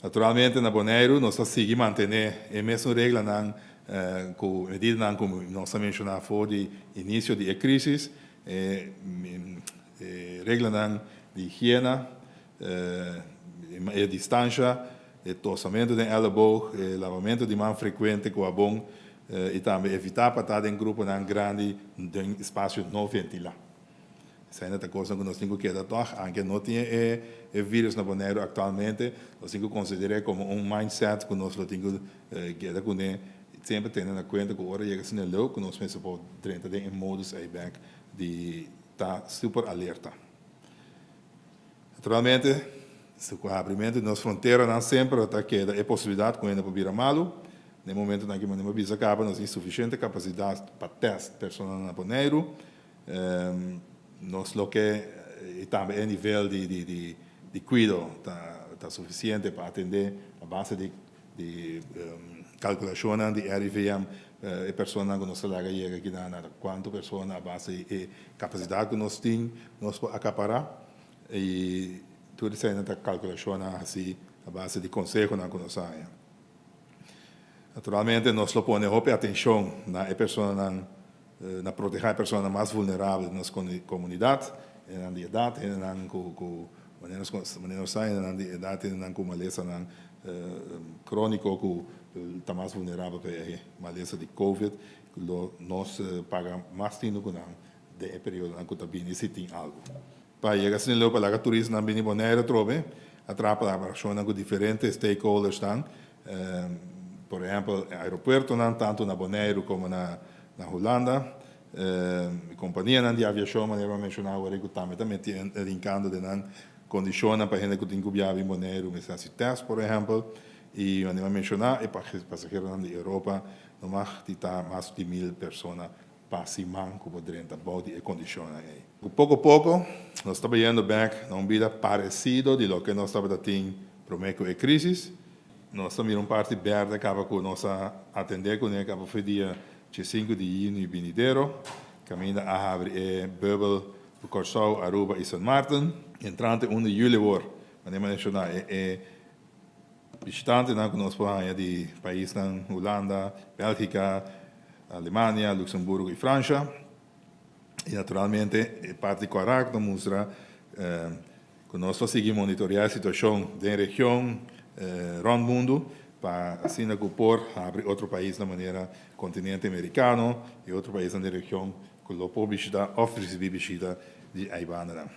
Naturalmente na Boneiru nos ta sigui mantené e mesun reglanan ku medidanan ku nos a menshoná for di inisio di e krísis, e reglanan di higiena, e distansha, e tosamentu den èleboog, e lavamentu di man frekuente ku habon i tambe evitá pa ta den gruponan grandi den espasio no ventilá. Esei ta kosnan ku nos tin ku keda tòg, anke no tin e e virus na Boneiru aktualmente, nos tin ku konsider'é komo un mindset ku nos lo tin ku keda kuné, semper tene na kuenta ku ora yega asina leu ku nos mester por drenta den e modus ei bèk di ta super alerta. Naturalmente, si ku habrimentu di nos fronteranan semper ta keda e posibilidat ku hende por bira malu. Na e momentunan aki manera mi a bisa kaba nos tin sufisiente kapasidat pa tèst personanan na Boneiru. Nos lo ke i tambe e nivel di kuido ta sufisiente pa atendé a base di kalkulashonnan di RIVM e personanan ku nos ta laga yega aki na kuantu persona a base di e kapasidat ku nos tin nos por akapará i tur eseinan ta kalkulashonnan hasi a base di konsehonan ku nos a haña. Naturalmente nos lo pone hopi atenshon na e personanan Na protehá e personanan mas vulnerabel den nos komunidat, hendenan di edat, hendenan ku ku manera nos manera nos sa hendenan di edat, hendenan ku malesanan króniko ku ta mas vulnerabel pa e malesa di covid, lo nos paga mas tinu ku nan den e periodonan ku ta bini si tin algu. Pa yega asina leu pa laga turistanan bini Bonaire atrobe, a traha palabrashonnan ku diferente stakeholdersnan, por ehèmpel e aeropuertonan tantu na Boneiru komo na Hulanda, kompanianan di aviashon manera mi a menshoná awor ku tambe ta meti rinkando den nan kondishonnan pa hende ku tin ku biaha bin Boneiru mester hasi tèst por ehèmpel, i manera mi a menshoná e pasaheronan di Europa no mag di ta mas di 1000 persona pa siman ku bo drenta bou di e kondishonnan ei. Ku poko poko nos ta bayendo bèk na un bida paresido di loke nos tabata tin promé ku e krísis. Nos ta mira un parti bèrdè kaba ku nos a atendé kuné kaba for dia 15 di yüni binidero, kaminda a habri e bùbel ku Kòrsou, Aruba i Sint Maarten. Entrante 1 di yüli awor, manera mi a menshoná, e bishitantenan ku nos por haña di paisnan Hulanda, Bèlgika, Alemania, Luxemburgo i Fransha. I naturalmente e parti kòrá ku ta mustra ku nos ta sigui monitoreá e situashon den region rònt mundu pa asina ku por habri otro paisnan manera kontinente merikano i otro paisnan den region ku lo por bishitá òf risibí bishita di aibandanan.